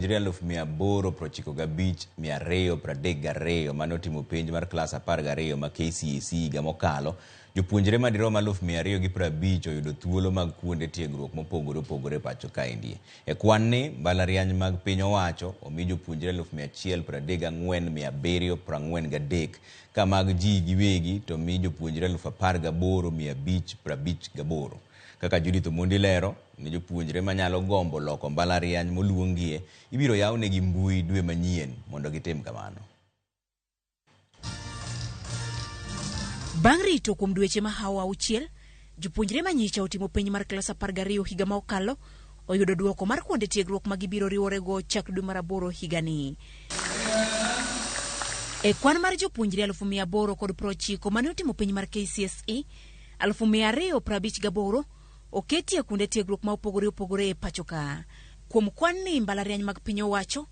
Jopuonjre 895,232 mane otimo penj mar klas 12 ma KCSE higa mokalo, jopuonjre madirom 250,000 oyudo thuolo mag kuonde tiegruok mopogore opogore e pacho kaendi. E kwan ni, mbalariany mag piny owacho omi jopuonjre 134,743 ka mag ji giwegi to omi jopuonjre 18,558. Kaka Judith Omondi lero, ne jopuonjre manyalo gombo loko mbalariany moluongie, ibiro yawnegi mbui dwe manyien mondo gitim kamano. Bang' rito kuom dweche mahawo auchiel, jopuonjre manyicha otimo penj mar klas 12 higa ma okalo oyudo duoko mar kuonde tiegruok ma gibiro riworego chak dwe mar aboro higani. E kwan mar jopuonjre 890,000 mane otimo penj mar KCSE, 258,000 oketi e kuonde tiegruok ma opogore opogore e pacho ka. Kuom kwan ni mbalariany mag piny owacho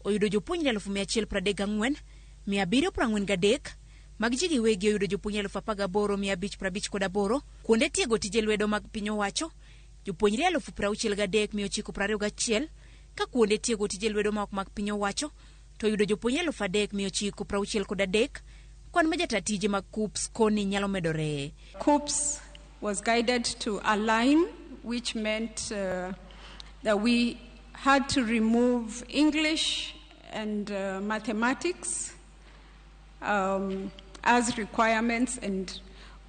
oyudo jopuonjre 134,743, mag ji giwegi oyudo jopuonjre 18,558, kuonde tiego tije lwedo mag piny owacho jopuonjre 63,921, ka kuonde tiego tije lwedo ma ok mag piny owacho to oyudo jopuonjre 3,963, kwan ma jata tije mag KUCCPS koni nyalo medore. KUCCPS was guided to align, which meant that we had to remove English and mathematics as requirements, and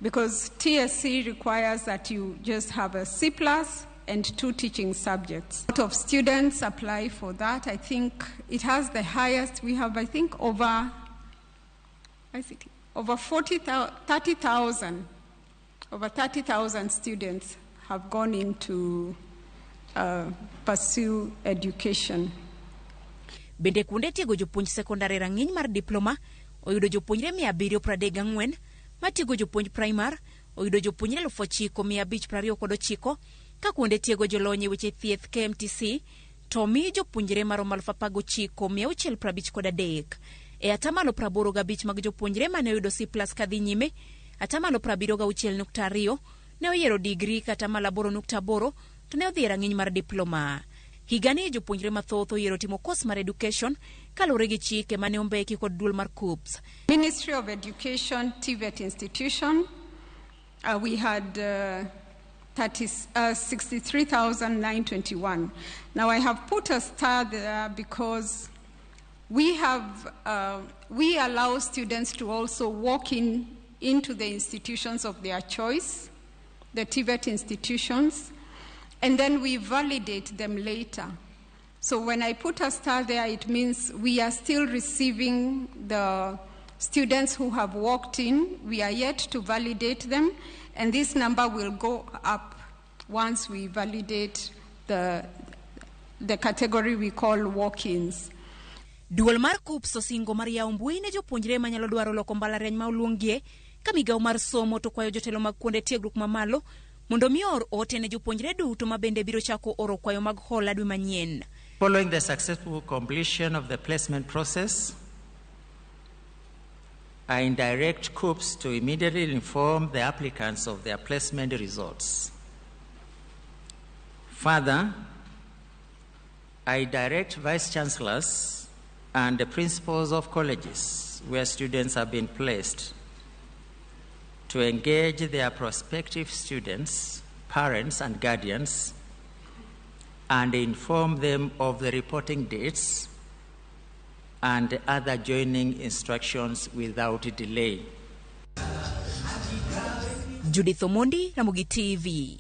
because TSC requires that you just have a C plus and 2 teaching subjects. A lot of students apply for that. I think it has the highest. We have, I think, over, I think, over forty 30,000, over 30,000 students have gone into pursue education. Bende kuonde tiego jopuonj sekondar e rang'iny mar diploma oyudo jopuonjre 734, matiego jopuonj primar oyudo jopuonjre 9,529, ka kuonde tiego jolony e weche thieth KMTC to mi jopuonjre maromo 19,653. E atamalo 85 mag jopuonjre mane oyudo C plus kadhi nyime, atamalo 76.2 ne oyiero digri ka atamalo 8.8 to ne odhi e rang'iny mar diploma. Higani jopuonjre mathoth oyiero timo kos mar education kaluwore gi chike mane ombeki kod duol mar KUCCPS. Ministry of Education TVET institution, we had 63,921. Now I have put a star there because we allow students to also walk in into the institutions of their choice, the TVET institutions, and then we validate them later. So when I put a star there, it means we are still receiving the students who have walked in. We are yet to validate them, and this number will go up once we validate the category we call walk-ins. Duol mar KUCCPS osingo mar yawo mbui ne jopuonjre manyalo dwaro loko mbalariany ma oluongie, ka migawo mar somo to kwayo jotelo mag kuonde tiegruok mamalo mondo mi oor ote ne jopuonjre duto ma bende biro chako oro kwayo mag hola dwe manyien. Following the successful completion of the placement process, I direct KUCCPS to immediately inform the applicants of their placement results. Further, I direct vice chancellors and the principals of colleges where students have been placed to engage their prospective students, parents, and guardians and inform them of the reporting dates and other joining instructions without delay. Judith Omondi, Ramogi TV.